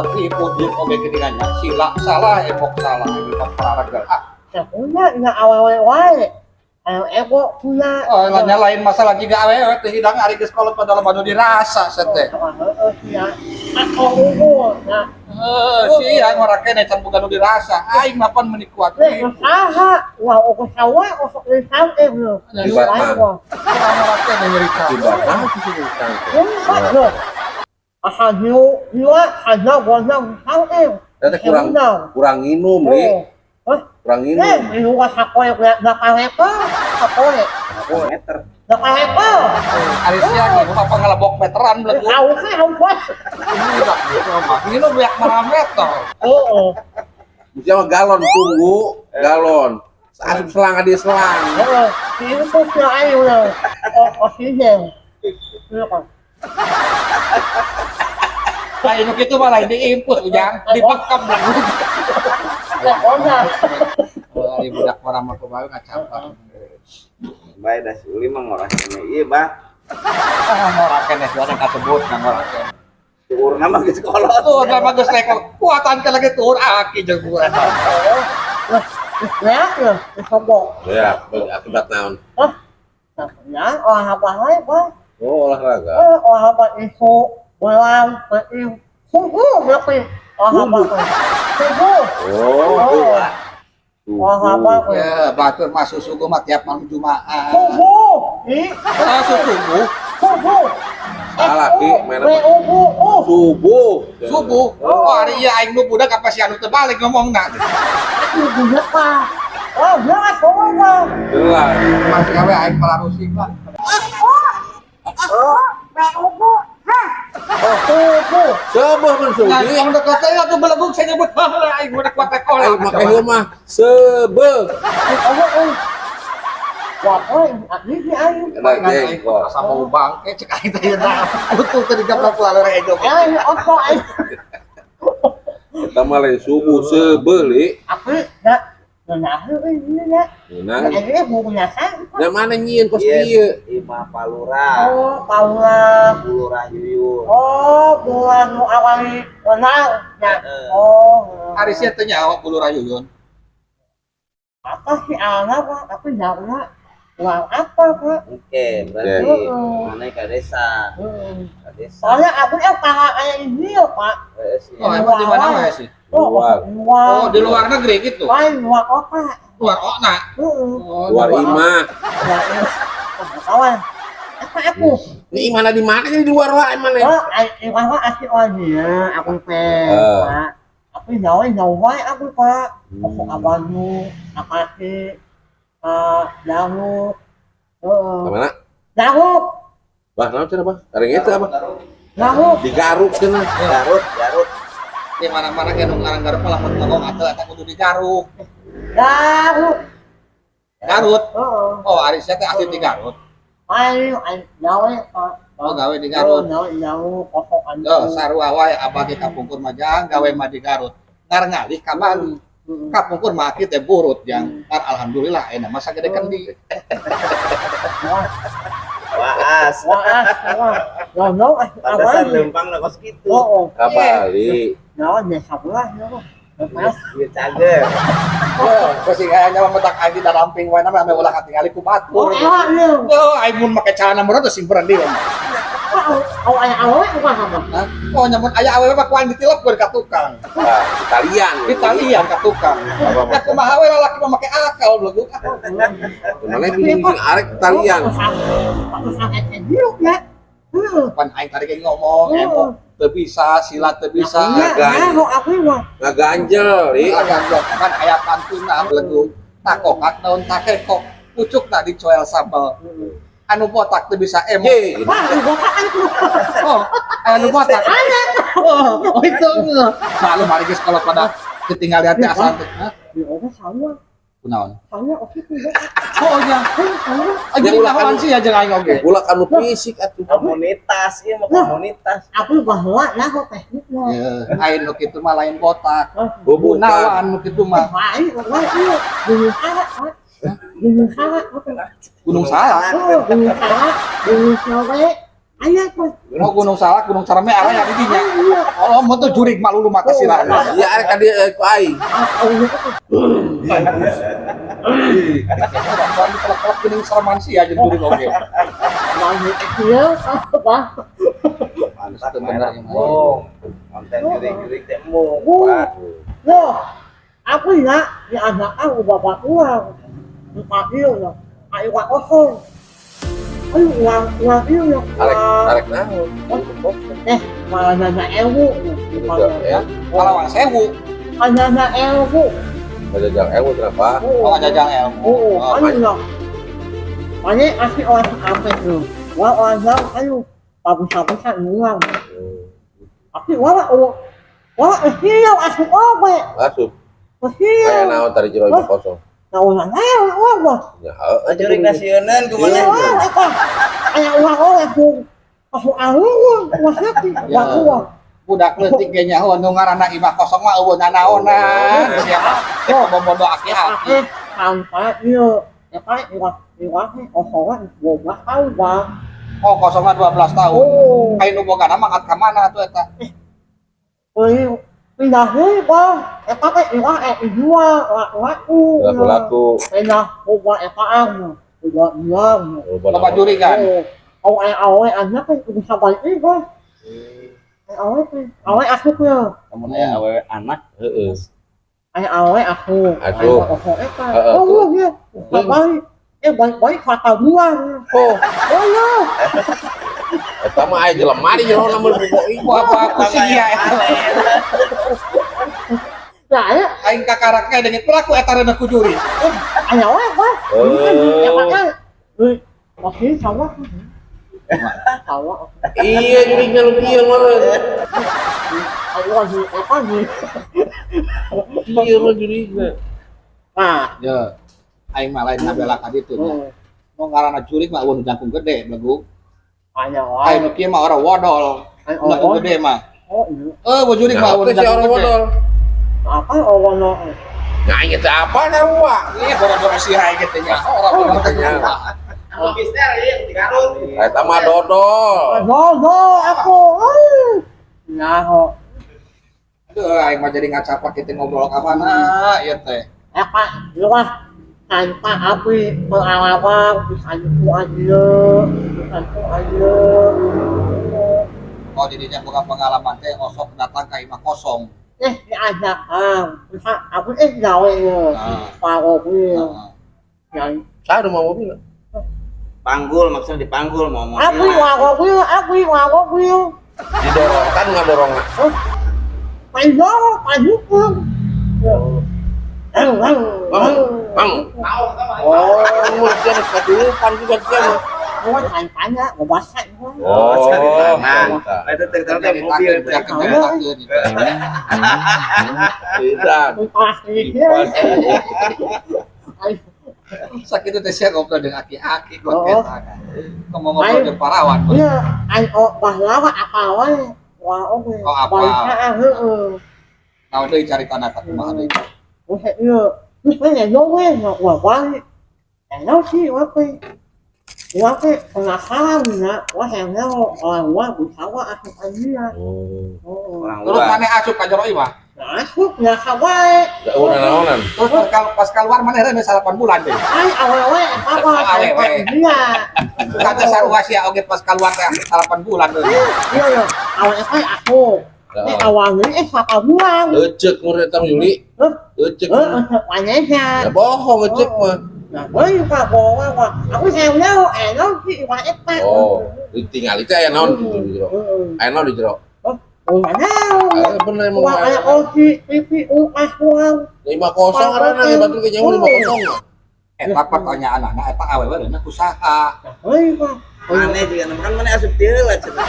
Kuat ribu dia oge geuningan nya. Sila salah, embok salah, ini mah pararagal. Ah, Punya nya awewe wae. Ayo ego punya. Oh, lah lain masalah juga awewe teh hidang ari geus kolot pada loba nu dirasa teh. Heeh sia. Aku unggul ya. Heuh, sia ngora keneh can boga nu dirasa. Aing mah pan meuni kuat Eh, ribu. usaha, wah, usaha, usaha, usaha, Akibat mah. Ngora keneh nyerita. Akibat naon sih utang teh? Asal hiu, hiu, hanya gua tahu. Eta kurang kurang nginum, Li. Oh, Kurang eh, nginum. hiu sapoe berapa level? Sapoe, Meter. berapa level? Ari sia nginum apa ngelebok meteran belegu. Tahu sih, tahu gua. Nginum banyak parameter. Oh, Bisa mah galon tunggu, galon. Asup selang di selang. oh, itu tuh si ayo lah. Oh, oksigen. Iya kan? Lain nu kitu mah lain diinput ujang, dibekam belegu. Pokoknya. Oh, ari budak orang mah kumaha ngacapak. Bae dah si Uli mah ngora keneh ieu, Bah. Ah, ngora keneh juara kasebut ngora keneh. Tuurna mah geus kolot. Tuh, mah geus lekel. Kuatan ke lagi tuur aki jeung gua. Wah, ya, ya, sobok. Ya, akibat naon? Ya, olahraga wae, Pak. Oh, olahraga. Eh, olahraga isu, ulang, penting. Subuh berarti olahraga. Subuh. Oh, Oh, olahraga. Ya, batur masuk subuh mah tiap malam Jumat. Subuh. Ih, Masuk subuh, subuh. Salah, Ki. Main W apa? U B U. Subuh. Subuh. Oh, hari ieu aing nu budak apa si anu teu balik ngomongna. Aku budak Pak. Oh, jelas subuh. Jelas. Masih gawe aing malah rusing lah. U B U B H. Subuh. Subuh men Nah, subuh. yang deket saya tuh beleguk saya nyebut heula aing budak kuat Ayo kolak. make heuh mah sebeuh. Eh, oh, eh. Wah, oh, ini aing. Ada jengkol. Asa bau bangke cek aing teh nah. Betul teh digaplok ku laleur ejo. Eh, opo aing. Eta mah lain subuh sebeuh, Li. Aku dah nah, ini ya. Nah, Ini bukunya kan. nah mana nyieun kos Iya, kieu? Imah Palura. Oh, Paula. Lurah Yuyun. Oh, bulan nu awali wenang ya. Heeh. Oh. Ari sia teh nyawa ku Lurah Yuyun. Apa sih anak Pak? Aku nyawa. Uang apa, Pak? Oke, berarti Oke. mana ke desa? Hmm. Ke desa. Soalnya aku yang para kayak ini ya, Pak. Eh, sih. Oh, emang di mana wae sih? Oh, Luar. luar. Oh, di luar negeri gitu. Lain luar kota. Luar okna. Heeh. Oh, Luar imah. Ya, iya. Kawan. Apa aku? Ini imahna di mana jadi di luar wae mana? Oh, imah mah asli orang dia, aku teh, Eh. Pak. Aku jauh jauh wae aku, Pak. Aku Bandung, Bekasi, Garut. Heeh. Ka mana? Garut, Bah, naon cenah, Bah? Areng eta apa? Garut. Digaruk cenah. Garut, Garut. Di mana-mana ge nu ngaran Garut mah lamun ngomong atuh eta kudu digaruk. Garut. Garut. Heeh. Oh, ari sia teh asli di Garut. Ayo, ayo, gawe, Pak. Oh, gawe di Garut. Oh, gawe jauh, kosong Oh, sarua wae abah ge kapungkur mah jang gawe mah di Garut. Ngar ngalih ka Bali. Kapungkur mah aki teh burut jang. Ngar alhamdulillah ayeuna mah sagede kendi. Wah, Waas. wah, wah. Wah, no, Pantesan lempang lah kos gitu. Oh, oh. Ka Bali. No, desa belah, no. Lepas. Iya, cager. Oh, sing aya nyawa metak aing di daramping wae nama ame ulah katingali ku Oh, batur. ewa, lu. Oh, aing mun make celana murah teh sing berani mah. Apa, oh, aya awewe bukan apa? Hah? Oh, nyamun aya awewe mah ku aing ditilep ka tukang. Ah, Italian. Italian ka tukang. Apa Nah, kumaha we lalaki mah make akal beleguk. Ah, Mana bising arek Italian. Hidup ya. Pan aing tadi ge ngomong, embok teu bisa, silat teu bisa. Iya, Ngaganjel. nah, aku mah. Ngaganjel, Li. Ngaganjel pan aya pantunna beleguk. Takokak naon takekok, pucukna dicoel sambel. Anu botak teu bisa emok. Ye, gitu. Wah, ibu kan aku. Oh, anu botak. Oh, oh itu. Maklum hari geus kalau pada ketinggalan teh asal teh. Hah? Di oke sama. Kunaon? Sama oke tuh. Oh nya. Sama. Jadi Ulah naon sih ya jeung aing oge. Ulah kanu fisik atuh. Komunitas, iya mau komunitas. Aku bahwa lah kok tekniknya. Ya, aing nu kitu mah lain botak. Oh, bukan. Gunawan nu kitu mah. Lain, lain, iya. Gunung Salak, Pak. Gunung Salak, apa? Gunung Salak. Oh, Gunung Salak, Gunung Sore, Aya kok. Oh, Gunung Salak, Gunung Ciremai araya di dinya. Oh, mun tuh jurig malu mah kasirana. Iya, arek ka dieu ku aing. Orang telek-telek geuning sereman sih ya jeung jurig oge. Lanjut ieu apa? Mantap, Bener, merah mung. Konten jurig-jurig teh mung, Oh. Pak. Loh, aku ya diajarkan ku bapak uang. Lupa ieu ya. Ayo uang kosong. Ayo uang uang ieu ya. Arek Uang arek naon? Malah nanya ewu. Ya, Kalawang sewu, Nanya ewu. ngajajang ewu berapa? oh ngajajang ilmu. Oh, Oh, ayo ya. Mana asli orang Cikampek tuh. Wah orang jauh, ayo. Bagus-bagusan uang. Tapi wah oh, wah iya asup oge. Asup. Iya. Kayak naon tadi jero imah kosong. Nah, uang naon uang wah. Ya, heueuh. Jurig nasieuneun kumaha? Iya, wah, eta. Aya uang oge ku. Asup alung, uang hati, uang uang. Budak leutik ge nyaho nu ngaranna imah kosong mah euweuh nanaonan. Siapa? Teh bobodo aki-aki. Sampai iya, eta uang uang kosongan 12 tahun, Bang. Oh, kosongna 12 tahun. Oh. Kain nu boga nama angkat ka mana tuh eta? Beli pindah deui, Bang. Eta teh uang dijual, laku-laku. Laku-laku. Pindah boga etaan. Boga jual. Loba jurigan. Oh, awe awe anak kan bisa balik ini, Bang. Awe teh, awe asupnya. Lamun aya awewe anak Heeh. Aya awe aku. Asup. Ayo kosong eta. Heeh, Oh, tuh. iya. Bisa balik. Balik-balik kata buang. Oh, Oh, iya. eta mah aya jelema di jero lamun bogo Wah, aku sih ya eta. Nah, ya, Aing kakaraknya dengan pelaku eta reuneuh ku jurig. aya awe, Bang. Ini kan Oh. ya makanya. Eh, pasti sawah. Sawah. Iya, jurigna nu kieu mah. Ayo lagi apa nih? Iya mah jurigna. Nah, Ya. Aing mah lain ngabela ka ditu nya. oh, Nu ngaranna jurig mah euweuh nu jangkung gede begu. aya Aing awe. nu kieu mah orang wodol. Ayo Nu jangkung gede mah. Oh, iya. Eh, euweuh jurig mah euweuh nu Nah, si jangkung orang gede. wodol. Apa orang Nah, aing teh apa sarua? Iya, boro-boro si aing gitu nya. Orang boro Makanya. Lukisnya iya di Garut. Eta mah dodol. No, no, aku. Nah, oh. Aduh, aing mah jadi ngacaplak kita ngobrol ka mana ieu teh. Apa, luah tanpa api pengalaman bisa itu aja, bisa itu aja. Oh, didinya boga pengalaman teh osok datang ka imah kosong. Diajarkan, bisa aku gawe ya, Ah. parobil, Heeh. yang Saha nu mau mobil? Panggul maksudnya dipanggul mau mobil. aku warobil, aku warobil, Didorong kan ngadorong. panjang, panjang. Ang, ang, Mang, mang. Tahu sama. Oh, mun sia geus katilupan juga sia mah. Gua tanya, gua basah gua. Oh, cari tanah. eta. Nah, itu cerita teh mobil Nyaritakeun, teh. budak nyaritakeun itu. Tidak. Entah ini. Ay, Sakitu teh sia ngobrol jeung aki-aki Oh. gua eta kan. Ngomong ngobrol jeung parawan. gua. iya, ay oh pahlawan apa wae. Wah, oke. Oh, apa? Baik, heeh. Naon deui caritana tah kumaha deui? Gua iya. Terus pengen we, wah wae. Enak sih, wah pe. Wah pe penasaran ya, wah yang orang wah bisa wah aku aja. Oh. Oh. Orang Terus luar. maneh asup ka jero imah. Nah, aku biasa wae. Da urang naonan. Terus pas keluar maneh reuneuh 8 bulan deui. Ay, awewe apa Oh, awewe. Iya. Kata sarua sia oge pas keluar teh 8 bulan deui. Iya, iya. Awewe aku. Eh, awalnya siapa bulan? Ecek mun eta mah, Yuli. Hah? Ecek. Eh, wanita. Ya bohong ecek mah. Nah, gue juga bohong, wah. Aku saya enak sih, wah, eta. Oh, ditinggal itu aya naon di jero. Heeh. Aya naon di jero. Oh, mana? Eh, bener emang. Wah, aya osi, pipi, ukas, uang. 5-0 karena ya batur ke nyawa 5-0 mah. Eta pertanyaan anak eta awewe reuneuh ku saha? Hei, Pak. Maneh juga kan maneh asup teu lah cenah.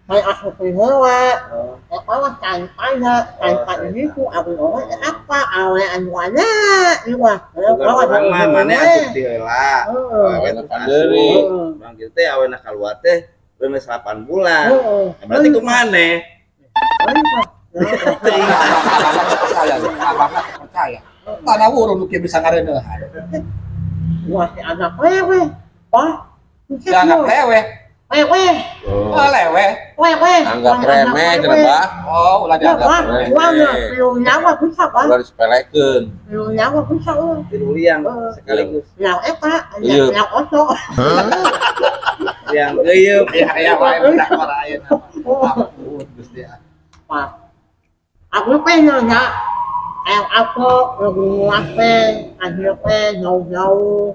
Saya asup heula. Eta mah cantanya, cantan ini ku abi orang apa awe anu ana, ieu mah. Urang mah maneh asup teu heula. Heeh. Awena Panderi. asup. Urang kieu teh awena kaluar teh reuneuh 8 bulan. Heeh. Nah, berarti kumaha maneh? Hei, Pak. Abangna teu percaya, abangna teu percaya. Tanah urun nu kieu bisa ngareuneuhan. Wah, si anak wewe. Pak, Dianggap leweh. Leweh, Oh. Oh, leweh. leweh. Anggap remeh cenah, Bah. Oh, ulah dianggap. Wah, remeh. wah, tilu nyawa bisa, Pak. Ulah disepelekeun. Tilu nyawa bisa, oh. Tilu liang Heeh. sekaligus. Nyawa eta, Iya. nyawa oso. Liang geuyeum. Ya, ya, wae budak ora ayeuna. Oh. Ampun, Gusti. Pak. Aku pengen nanya, aku nguas teh, akhir teh jauh-jauh.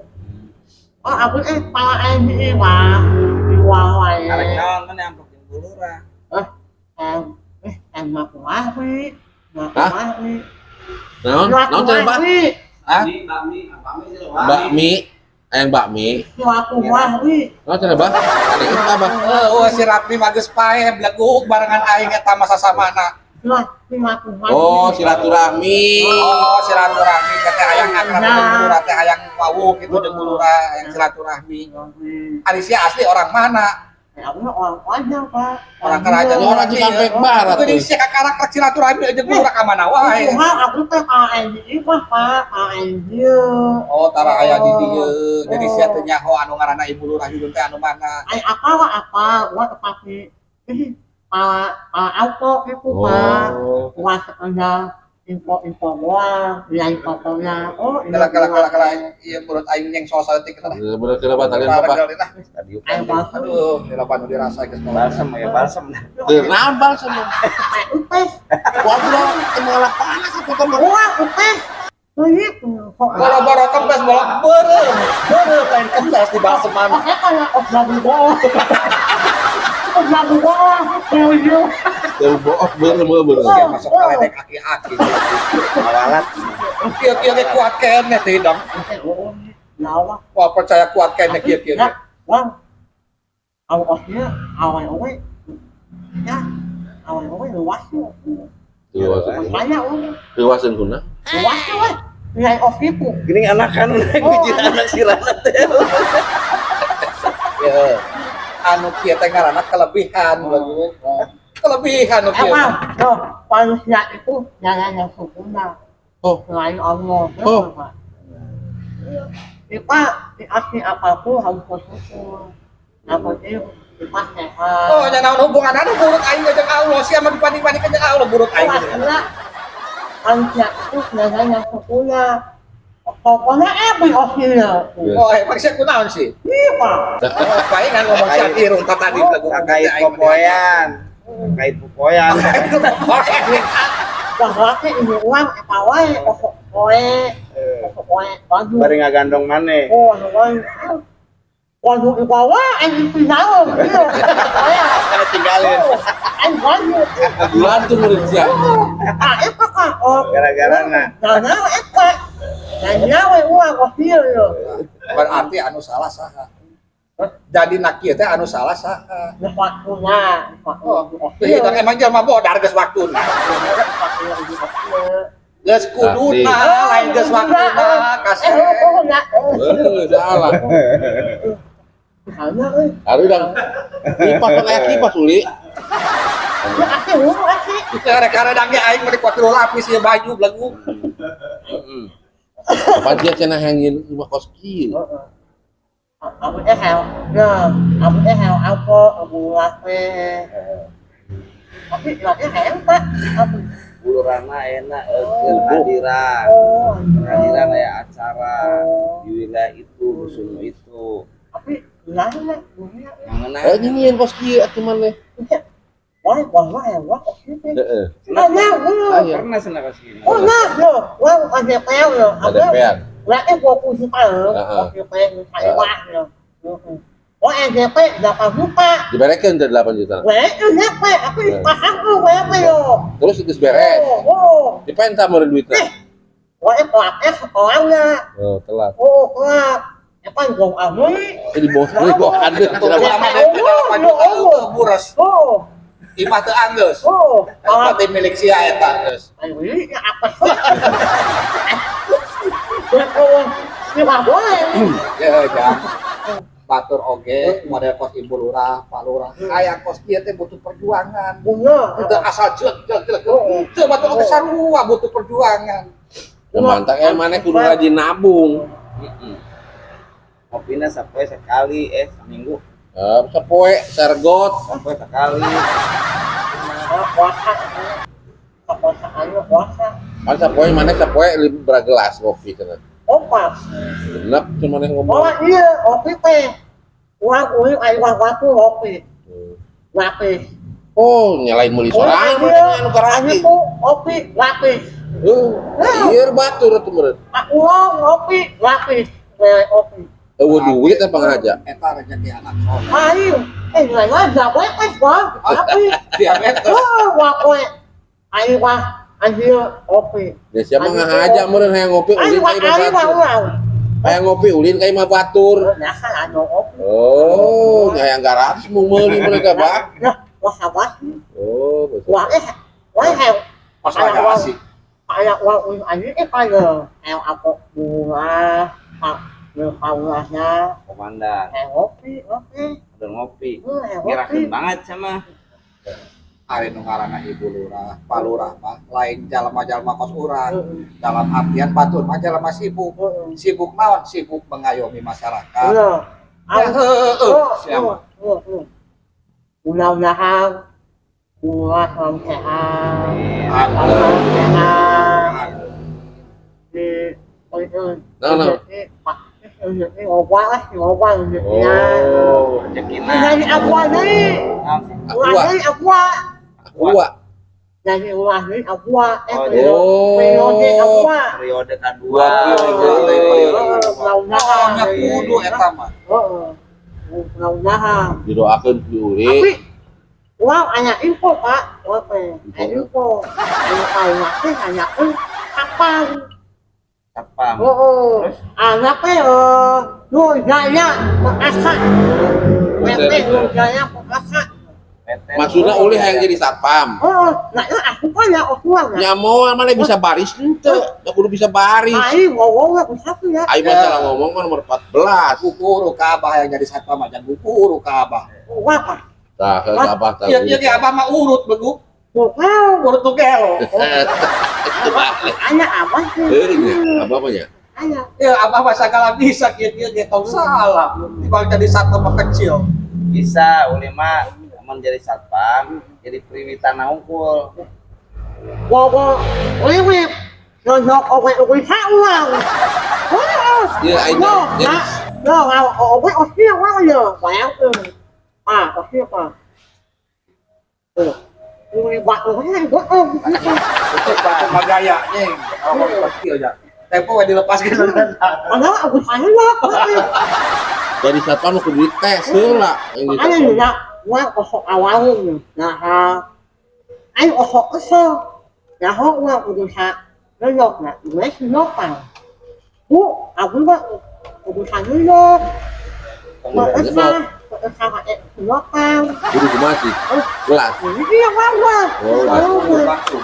Oh, aku para ini Pak, di wae. Arek naon mana amplop jeung Bu Lurah. Emak wae, mak Hah? wae. Naon? Naon cenah, Bah? Hah? Bakmi, ayam bakmi. Aku wae. Naon cenah, Bah? Ada apa, Bah? Eh, oh, si Rapi mah geus paeh beleguk barengan aing eta mah sasamana. Aku wae. Oh, silaturahmi. Oh, silaturahmi teh hayang akrab jeung Bu Lurah teh hayang wawuh kitu jeung Bu Lurah hayang silaturahmi. Ari sia asli orang mana? Aku orang kerajaan, Pak. Orang kerajaan. Orang Cikampek Barat Jadi tuh. sia kakarak silaturahmi jeung Bu Lurah ka mana wae. Wah, aku teh KNI mah, Pak, KNI. Oh, tara aya di dieu. Jadi sia teu nyaho anu ngaranna Ibu Lurah Yuyun teh anu mana. Ai apa wa apa, gua tetapi para para auto itu, Pak. Oh. Gua sekedar info-info gua, nilai fotonya. Oh, Kala kala kala kala ieu mulut aing nyeng soal saeutik lah. Bener kira Bah, talian Bapak. Lah. Tadi Ayo balsem. Aduh, dilapan nu dirasa geus balsem ya balsem. Teu naon balsem. Upes, Goblok, malah panas aku teh. gua upes. Duit kok. Boro-boro kempes bolak beureum. Beureum lain kempes di balseman. Oke, kalau lagu gua. Lagu gua. Iya. Teu book beureum beureum. Sia masuk kaledek aki-aki. Awalat. Kieu kieu ge kuat keneh teh hidang. Lawa. Wah, percaya kuat keneh kieu kieu. Ya, wah. Awalnya, awal-awal. Ya, awal-awal luas tuh. Luaseun. Banyak oh. Luaseun kuna. Luas tuh, weh. Nilai off itu. Gini anakan Oh, kunci anak sirana teh. Ya. Anu kieu teh ngaranna kelebihan. Kelebihan nu kieu. Emang, tuh, manusia itu jalan yang sempurna. Oh. Selain Allah. Oh. Pak. Kita dikasih apapun harus bersyukur. Yang penting kita sehat. Oh, nya naon hubungan anu burut aing jeung Allah. Sia mah dibanding-bandingkeun jeung Allah burut aing. Maksudnya manusia itu jalan yang sempurna. Pokoknya apa hasilnya? Oh, emang sia kunaon sih? Iya, Pak. Oh, palingan ngomong sia irung ta tadi belagu Terkait popoyan. Terkait popoyan. Wah, laki ini uang, apa wae, pokok poe, pokok poe, baju. Bari ngagandong maneh. Oh, wae. Waduh, di bawah, anjing pindahan, iya. Kana tinggalin. Anjing baju. Bulan tuh murid sia. Ah, itu kan. Oh, Gara-gara na. Nah, nah, itu. Nah, nyawa uang, oh, iya, iya. Berarti anu salah saha? Jadi nak kieu teh anu salah saha? Nah, waktunya, Oh, waktunya. teu emang jelema bodar geus waktuna. Geus kuduna lain geus waktuna kasih. Eh, oh, enggak. Eh, salah. Misalnya, eh. Aduh dang. Kipas kan aya kipas uli. Ya, asih, oh, asih. Rek karedang ge aing meuli kuat tilu lapis ieu baju belagu. Heeh. Pan dia cenah hangin rumah kos kieu. Aku teh hal, ya, aku teh hal apa, aku lape. Tapi lagi hayang Pak. Aku Bu Lurahna enak keur hadiran. oh, Hadiran aya acara Oh. di wilayah itu, dusun itu. Tapi lain lah, dunia. Yang Eh nyieun kos kieu atuh maneh. Wah, wah, wah, wah, kok gitu. Heeh. Ah, nah, wah. Aya. Pernah sana kos kieu. Oh, nah, yo, wah, ada pel yo. Ada pean. Lagi gua kunci pel, Heeh. kunci pel, saya wah yo. Oh, NDP 8 juta. Diberekeun teh 8 juta. Wah, itu NDP, aku dipaham tuh, wah, apa yo. Terus geus beres. Oh, oh. Dipenta meureun duitna. Wah, itu pelatnya sekolahnya. Oh, telat. Oh, telat. Apa yang gua ambil? Eh di bawah di bawah ada Tuh cenah. lama deh 8 juta eueuh buras. Oh, Imah teu anggeus. oh. Berarti milik sia eta geus. Ayo, ini apa sih? Ya, oh, ini nggak boleh. Ya, jang. Batur oge model kos Ibu Lurah, Pak Lurah. Aya kos kieu teh butuh perjuangan. Punya. Teu asal jelek jelek jelek. Teu batur oge sarua butuh perjuangan. Nah, mantap maneh kudu rajin nabung. Heeh. Ngopina sapoe sekali, seminggu. Eh, sapoe sargot. Sapoe sekali. Puasa. Puasa puasa. Kan sapoe mana sapoe berapa gelas ngopi cenah. Opat. Genep cuma yang ngomong. Oh iya, kopi teh. Uang uang ayo uang waktu kopi. Lapis. Oh, nyalain meuli sorangan iya, anu karaki. Itu kopi lapis. Heuh, ieu batur atuh meureun. Uang kopi lapis. Beli kopi. Eueuh duit apa ngaja? Eta rezeki anak soleh. Ayo, lain diabetes bang. Lapis. Diabetes. Wah, wae. Ayo wah, ayo kopi. Ya siapa ngahaja meureun hayang ngopi Ayo ulin wah, ka imah ayo wah, batur. uang. Hayang ngopi ulin ka imah batur. Nah, kan anu kopi. Oh, hayang gratis mau meuli mereka, Pak. Nah, wah apa sih? Oh, betul. Wah, wah, Pas lagi asik. kayak uang aja kayak kayak apa bunga pak kaulahnya Komandan, kayak ngopi ngopi udah ngopi. kayak ngopi Ngirakeun banget sama. Ari nu ngaranna Ibu Lurah, Pak Lurah mah lain jalma-jalma kos urang. Dalam artian batur mah jalma sibuk. Sibuk naon? Sibuk mengayomi masyarakat. Iya. Ya heueuh, siapa? Mudah-mudahan bunga selalu sehat, Amin. selalu sehat. Di Nah, nah. Rezeki ngobrol lah, ngobrol rezekinya. Oh, Rezekina. Dari aqua deui. Naon sih? Ulah deui aqua. Aqua. Dari ulah deui aqua. Oh, Oh. Periode aqua. Periode kedua. Dua periode. Mudah-mudahan. Oh, nya kudu eta mah. Heeh. Mudah-mudahan. Didoakeun ku Uli. Tapi wow, aya info, Pak. Wah, teh. Aya info. Aya kaula teh aya kapan. Satpam. Heeh. Terus? Anak teh Nurjaya Perkasa. PT Nurjaya Perkasa. PT. Maksudna Uli hayang jadi satpam. Oh, nah itu aku kan ya uang ya. Nya moal mana bisa baris henteu. Da kudu bisa baris. Aing ngomong ya bisa tuh ya. Aing masalah ngomong kan nomor 14. Gukuru ka abah yang jadi satpam mah jangan gukuru ka abah. Apa? Tah, ke abah tah. Iya iya ge abah mah urut begu. Wow, Urut tuh gelo. anak apa sih? Heueuh nya, abah mah nya. Anak. Ya abah mah sagala bisa kieu-kieu ge tong salah. Dibang jadi satpam mah kecil. Bisa Uli mah amun jadi satpam, jadi priwitana hungkul. Wow, wiwit. Nyonyok owe owe uang. Iya, aing jadi Yo, owe oke uang ya. Bayang tuh. Ah, oke apa? Ini buat owe buat om. Itu cuma gaya nyeng. Oh, kecil ya. Tempo we dilepaskeun. Padahal aku saya lah. Jadi satpam kudu dites heula. Yang jadi Makanya satpam. juga uang kosong awalnya. Nah, ayo kosong kesel. Nah, uang urusan nyonyok nah, gue nyokang. Bu, aku mah urusan nyonyok. Kesel, kesel kayak nyokang. Kudu kumaha sih? Gelas. Ini dia uang. Oh, Langsung.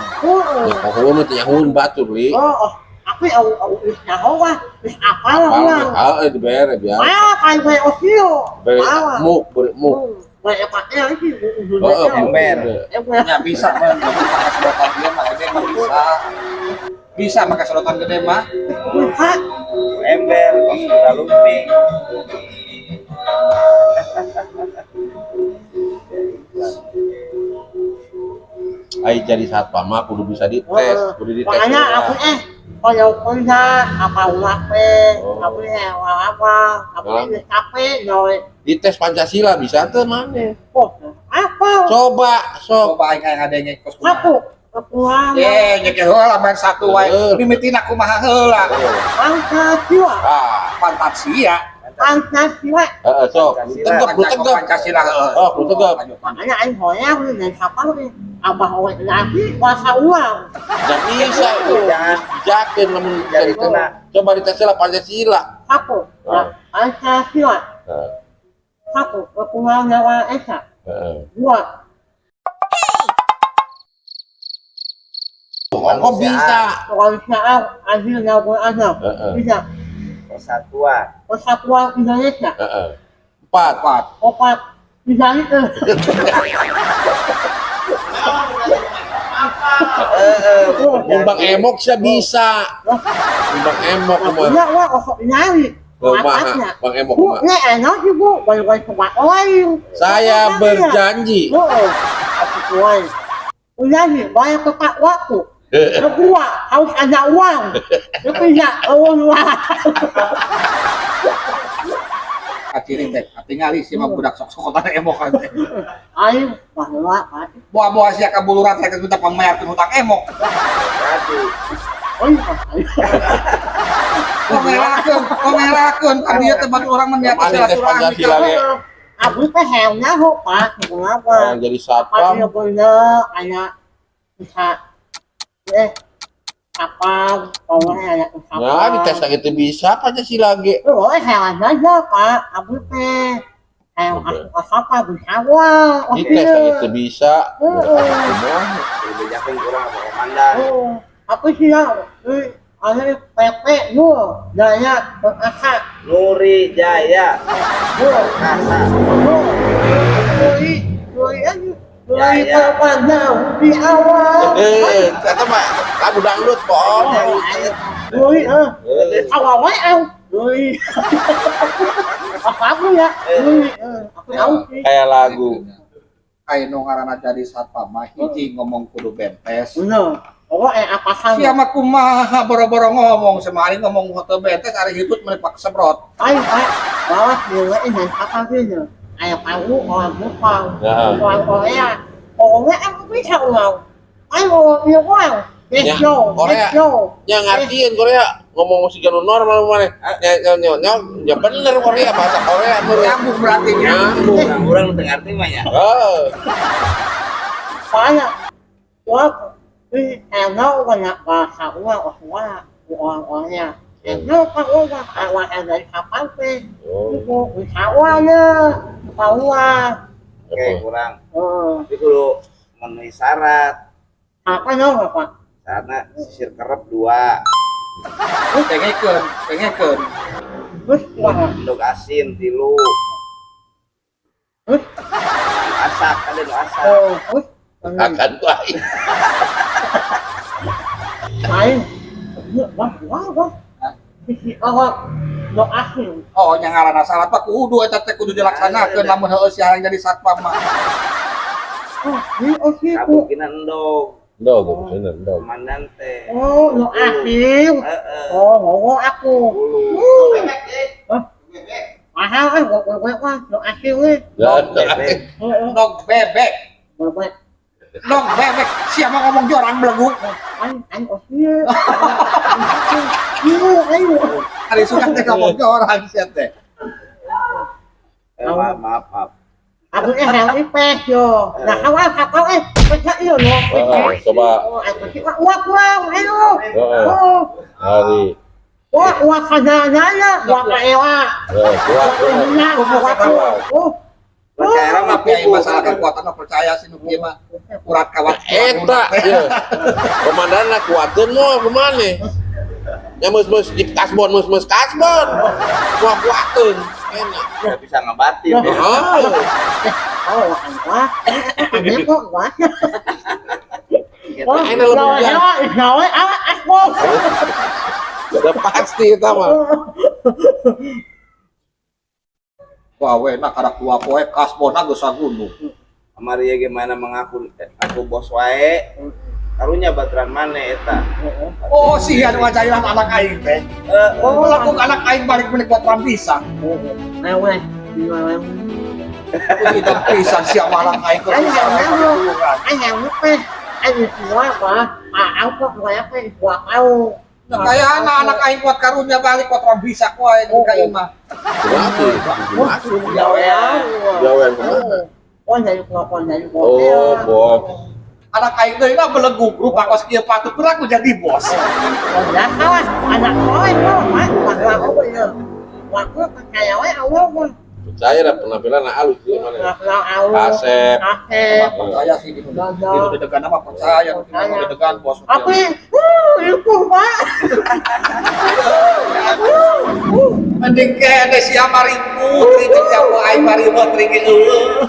Ya poho mah teu nyahoeun batur li. Oh, aku aku wis nyaho wah, wis apal uang. Apal dibere biar. Ah, kayak gue osio. Bere muk, bere muk. Gue pakai lagi, Heeh, Ember. Ember. Ya bisa mah, tapi pakai sedotan dia mah gede mah bisa. Bisa pakai sedotan gede mah. Bisa. Ember, kos udah lumping. Ai jadi satpam mah kudu bisa dites, kudu dites. Makanya aku kalau punya apa ulah aku apa aku capek noy. Dites Pancasila bisa teu maneh. Oh, apa? Coba sok. Coba aing hayang ngadenge kos kumaha. Aku kekurangan Ye, nyeke heula main satu wae. Mimitina kumaha heula. Pancasila. Ah, Pantat sia. Pancasila. heeh sok. Tegep, lu tegep. Pancasila heeh. Oh, lu tegep. Makanya aing hoyong nih siapa nih? Abah owe lagi kuasa uang. Jangan bisa itu. Jangan Bijakeun lamun jadi kena. Coba dites lah Pancasila. Satu, Pancasila. Heeh. Satu, kekurangan nyawa Esa. Heeh. Dua, Kok bisa? kemanusiaan adil dan beradab. Heeh. Tiga, Persatuan. persatuan Indonesia. Heeh. Empat. Empat. Empat, tiga itu. Mun Bang Emok sih bisa. Mun Bang Emok mah. Iya, wah, kok nyari. Kumaha, Bang Emok Bu, kumaha? ini enak sih Bu, boleh coba lain. Saya berjanji. Bu, aku kuat. Udah nih, banyak tepat waktu. Kedua, harus ada uang. Ketiga, uang uang. Kaciri teh, katingali sih mah budak sok-sokotan emokan teh. Ayo, bahwa Pak. Buah-buah sia ka buluran teh minta pangmayarkeun hutang emok. Jadi Oh iya, ayo. Kok ngerakeun kan dia teh batu urang mah niat Kemana teh silaturahmi. Pancasila ge? Aku teh helmnya kok, Pak. Kenapa? Orang jadi satpam. Pak, bener, kayak bisa, apa, pokoknya kayak apa. Nah, dites lagi teu bisa Pancasila ge. Oh, hewan aja, Pak. Aku teh helm aku apa bisa wah. Dites lagi teu bisa. Heeh. dibejakeun kurang apa komandan. Oh, aku sih ya, ada PP yo, daya perkasa, Nuri Jaya yo, Perkasa. yo, Nuri, Nuri aja, Nuri Ya, ya. perpandang di awal. Eta mah lagu dangdut bohong. Nuri, awal awal, Nuri. Apa aku ya? Nuri, aku tahu sih. Kayak lagu. Aya nu ngaranna jadi satpam mah hiji ngomong kudu bentes. Bener. Pokoknya apa Sia sama? mah kumaha boro-boro ngomong semari ngomong hotel bentes ari hitut meuni pak semprot. Ayo Pak, bawa dulu dan apa gitu. Ayo tahu orang Jepang, Ya. orang Korea. Pokoknya aku bisa uang. Ayo, ya uang. Ya, Let's go, Korea. let's go. Ya ngartiin Korea ngomong si jalur normal mana. Ya ya ya ya, ya bener Korea bahasa Korea bener. Nyambung berarti nya. Nyambung. Urang nu teu ngarti mah ya. Oh. Banyak. Wah, ini enak banyak bahasa uang, orang orang Korea. Enak pak uang, awal dari kapal sih. Oh. Itu bisa uangnya, bisa uang. Oke, kurang. Eh, Tapi kudu memenuhi syarat. apa dong Pak? Syaratnya sisir kerep 2, Dengekeun, dengekeun. Terus uang, endog asin 3, terus, nu asak ada nu asak. oh, terus. Akan ku aing. Ayo, wah, wah, wah. Sisi orang no asin. Oh, nya ngaranna syarat mah kudu eta teh kudu dilaksanakeun lamun heueuh sia yang jadi satpam mah. Oh, ini oke ku. Kabukina endog, Ndog, bener ndog. komandan teh. Oh, no asin. Heeh. Oh, ngomong aku. Bulu. Bebek, eh. Hah? Bebek. Mahal kan, gue wah, no asin weh. Ya, Bebek. Heeh, Endog bebek, bebek. endog bebek. Sia mah ngomong jorang belegu. An, an oke. Ayo, ayo. Ari suka teh ngomong jorang sia teh. Maaf, maaf, maaf. Aku eh yang ipes yo. Nah, awal kapal pecah yo no. Heeh, coba. Oh, aku sih wah, wah, wah, ayo. Heeh. Oh, Hari. wah, wah, kadang-kadang, wah, kaewa. Eh, kuat bener. Oh, Percaya mah Tapi pupu. masalah kekuatan mah percaya sih nu kieu mah. Urat kawat. Eta, ya. Komandanna kuateun moal kumaha? Ya meus-meus di kasbon, meus-meus kasbon. Moal kuateun. Enak. Nggak bisa ngebatin ya. Heeh. oh, wah, ini kok wah. Gitu. Wah, Enak lebih gawe, gawe, aku. Udah pasti eta mah. Wah, we nah karak dua poe kasbonna geus sagunung. Kamari gimana mengaku aku bos wae. Karunya baturan maneh eta. Oh, sia nu ngajailan anak aing teh. Oh, Oh, laku anak aing balik milik baturan pisan. Ayo, ayo. Hidup pisan sia mah anak aing keur Ayo, sia ayo. tulungan. Ayo, teh. Ayo, semua apa? Aku kok apa? Gua tahu. Nah, kaya anak aing kuat karunya balik baturan bisa wae ka imah. Kumaha sih? Kumaha sih? Gawean. Gawean kumaha? Oh, dari gua, dari gua. Oh, bos. Anak aing teh na belegug rupa kos kieu patut urang aku jadi bos. Oh, ya kawan, anak kowe kok, Pak. Wah, aku ya. Waktu percaya wae Allah pun. Percaya lah penampilan halus sih mana. Asep. Asep. Asep. Percaya sih gitu. Gitu dedegan mah percaya, gitu dedegan bos. Aku itu Pak. Mending kene sia maribu, ringin siapa aing maribu ringin eueuh.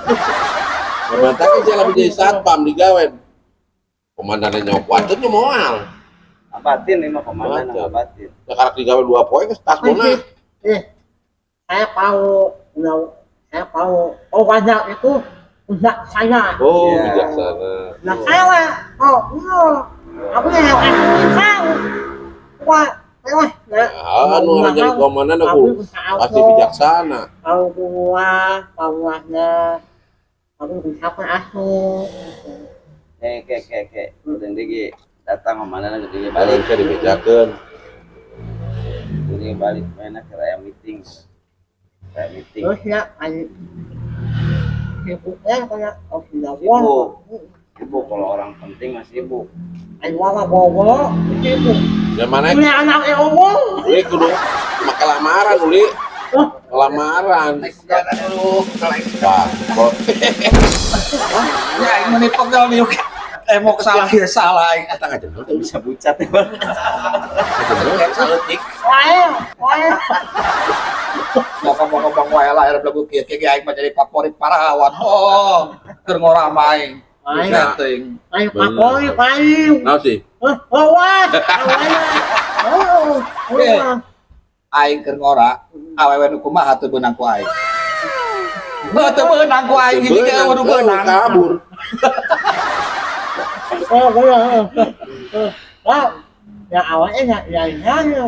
Komandan sih lebih jadi satpam di gawe. Komandannya nyawa kuateun nya moal. Abatin ini mah komandan Batin. abatin. Ya karak digawe 2 poe geus kasbonna. Eh, Saya tahu, saya tahu. Oh banyak itu bijaksana. Oh, Iya. bijaksana. Nah saya, oh iya, aku yang aku tahu. Wah, wah, nah, Ah, anu orang jadi komandan aku pasti bijaksana. Tahu gua, tahu wahnya, aku bisa apa aku. Ke ke ke. Dan dia datang komandan gede Balik balik. ke dibejakeun. Ini balik mana ke raya meeting. Raya meeting. Terus ya, sibuknya kayak oh sudah Sibuk. Sibuk kalau orang penting masih sibuk. Ayo mama bobo, sibuk. Ya mana Punya anak yang omong. uli kudu make lamaran uli. Lamaran. Aduh, Tah, kok ya aing meni pegel nih. Mau salah ya salah aing. eta ngajendol Itu bisa bucat ya, Bang. ngajendol. Saeutik. Wae, wae. Moga-moga bang wae lah era belagu kieu kieu aing mah jadi favorit parawan. Oh, keur ngora mah aing. Aing, Buset teuing. aing favorit aing. Naon sih? Oh, wah, oh, oh, Aing keur ngora, awewe nu kumaha teu beunang ku aing. Heuh teu beunang ku aing hiji ge eueuh nu beunang. Kabur. oh, oh, oh, ya awalnya ya ya ya, ayo,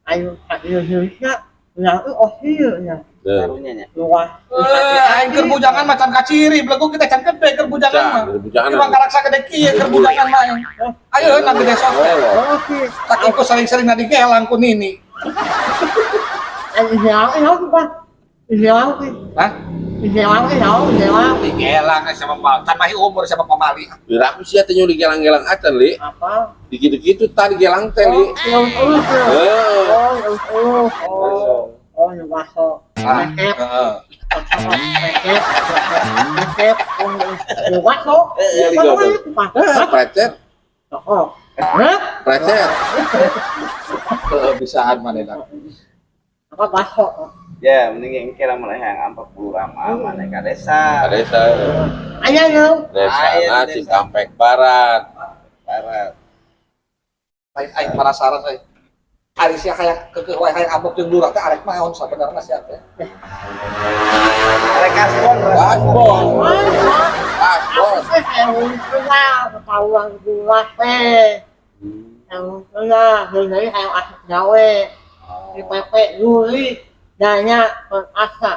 ayo, ayo, ya, ya, oh iya, ya, Karunya nya. luas. Eh, aing keur bujangan mah can kaciri, belegu kita can gede keur bujangan mah. Can, bujangan. Cuma karaksa gede kieu keur bujangan mah aing. Ayo nang gede sok. Oh, Oke, Tak ikut sering-sering na digelang ku nini. ayo, ya, ya, pak, ya, Hah? ya, ya, ya, Digelang sama mal. Can mahi umur sama pamali. Piraku sia teh nyuri gelang-gelang acan li. apa? Dikitu-kitu tadi gelang teh li. Oh, oh, Heeh. oh, oh, oh, oh, luas, Ah, heeh. Iya, Precet, precet. Heeh, bisaan manehna. Apa baso? Ya, mending yang kira mulai yang 40 rama mana ka desa. Ka desa. Ayah yo. Desa Aya, desa. Cikampek Barat. Barat. Aing aing penasaran euy. Ari sia hayang keukeuh wae hayang ambek jeung lurah teh arek naon sabenerna sia teh. Arek kasbon. Kasbon. Kasbon. Ketahuan gua teh. Yang enggak, dari yang asik gawe. Di PP Yuli nanya asa.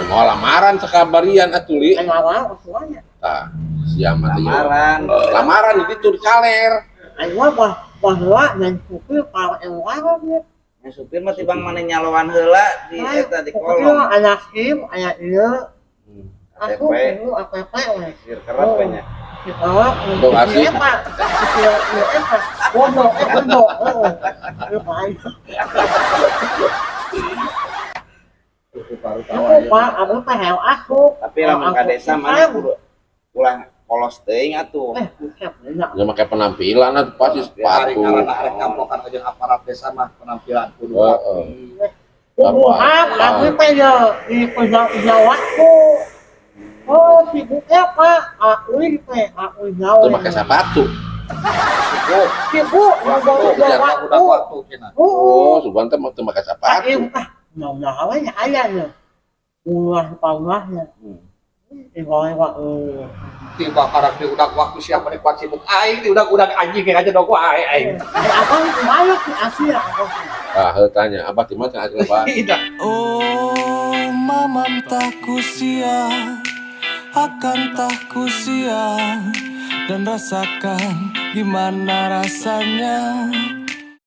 Mau lamaran sekabarian atuh li. Yang awal usulannya. Tah, sia mah teh. Lamaran. Lamaran di ditu di kaler. Ayo bahwa dan supir kalau yang warung Yang supir mah tibang mana nyaloan heula di eta di kolong. Ada SIM, ada iya. Aku KTP. dulu APP we. Sir kerap banyak. Ditolak. Tuh, asik. Pak. Bodoh, bodoh. Aku Pak, aku teh aku. Tapi lamun ka desa mana kudu ulah polos teuing atuh. Buset, enak. Ya make penampilan atuh pasti Ari sepatu. karena arek kamplokan jeung aparat desa mah penampilan kudu Heeh. rapi. Kubuhan, aku teh ya di Jawaku. Oh, sibuknya Pak, aku ini teh, aku jauh. Itu make sepatu. Oh, Sibuk, waktu Jawaku. udah waktu cenah. Oh, suban teh teu make sepatu. Ah, nah, nah, aya ya. Ulah pangahnya. Iwa-iwa. Tiba karak di udak waktu siapa nih kuat sibuk aing di udak-udak anjing yang aja dong wae aing. Apa malu sih aku ya. Ah, heuh tanya, abah di mana hasil abah? Tidak. Oh, mamam tak kusia, akan tak kusia, dan rasakan gimana rasanya.